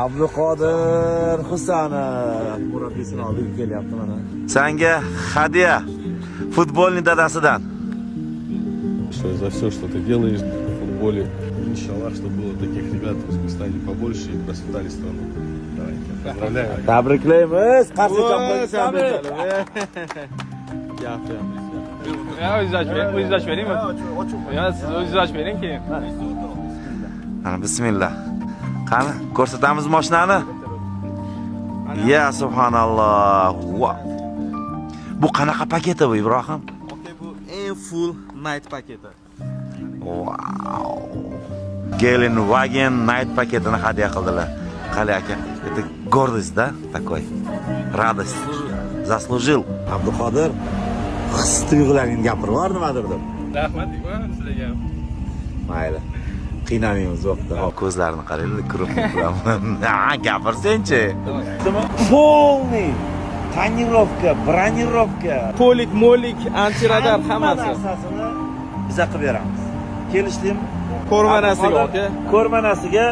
Abduqodir Husanov murabbiyisini oldiga kelyapti mana. Sanga hadya futbolni dadasidan. Что за все, что ты делаешь в футболе. Иншаллах, чтобы было таких ребят в Узбекистане побольше и процветали страну. Давайте, поздравляю. Tabriklaymiz. Qarshi chopqillashami? Gap yo'q. Ya, o'zingiz ochib bering, o'zingiz ochib beringmi? Yo, siz o'zingiz ochib bering keyin. Mana, bismillah. Qani, ko'rsatamiz mashinani. Ya subhanalloh. Va. Bu qanaqa paketi bu, Ibrohim? Okey, bu eng full night paketi. Wow. Gelendwagen Night paketini hadya qildilar. Qali aka, это гордость, да, такой? Радость. Заслужил. Abduqodir, his tuyg'ularingni gapirib yubor nimadir deb. Rahmat deyman sizlarga. Mayli. Qiynamaymiz vaqtda. Ko'zlarini qaranglar, крупный bilan. Ha, gapirsenchi. Полный тонировка, бронировка, Полик, molik, антирадар, hammasi. Narsasini biza qilib beramiz. Kelishdingmi? Ko'rmanasiga, aka. Ko'rmanasiga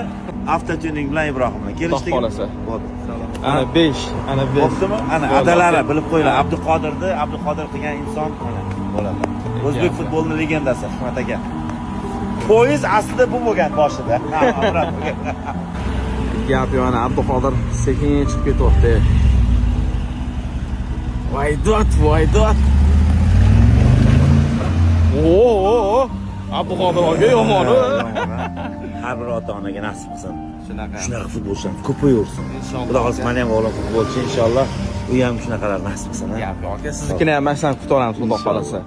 avtotuning bilan Ibrohim bilan kelishdikmi? Xudo xohlasa. Bo'ldi. Ana 5, ana 5. Bo'ptimi? Ana Bo'ldi, adalari aka. Bilib qo'yinglar. Abduqodirni Abduqodir qilgan inson mana bo'ladi. O'zbek futbolining legendasi Hikmat aka. Poyezd aslida bu bo'lgan boshida. Ha, obrat bo'lgan. Gap yo'q, ana Abduqodir sekin chiqib ketyapti. Voy dod, voy dod. O, Abduqodir aka yomon. Har bir ota onaga nasib qilsin. Shunaqa. Shunaqa futbolchilar ko'payaversin. Inshaalloh. Xudo xohlasa, meni ham o'g'lim futbolchi, inshaalloh. U ham shunaqalar nasib qilsin. Ha? Gap yo'q aka, siznikini ham mana shularni kutib olamiz, xudo xohlasa.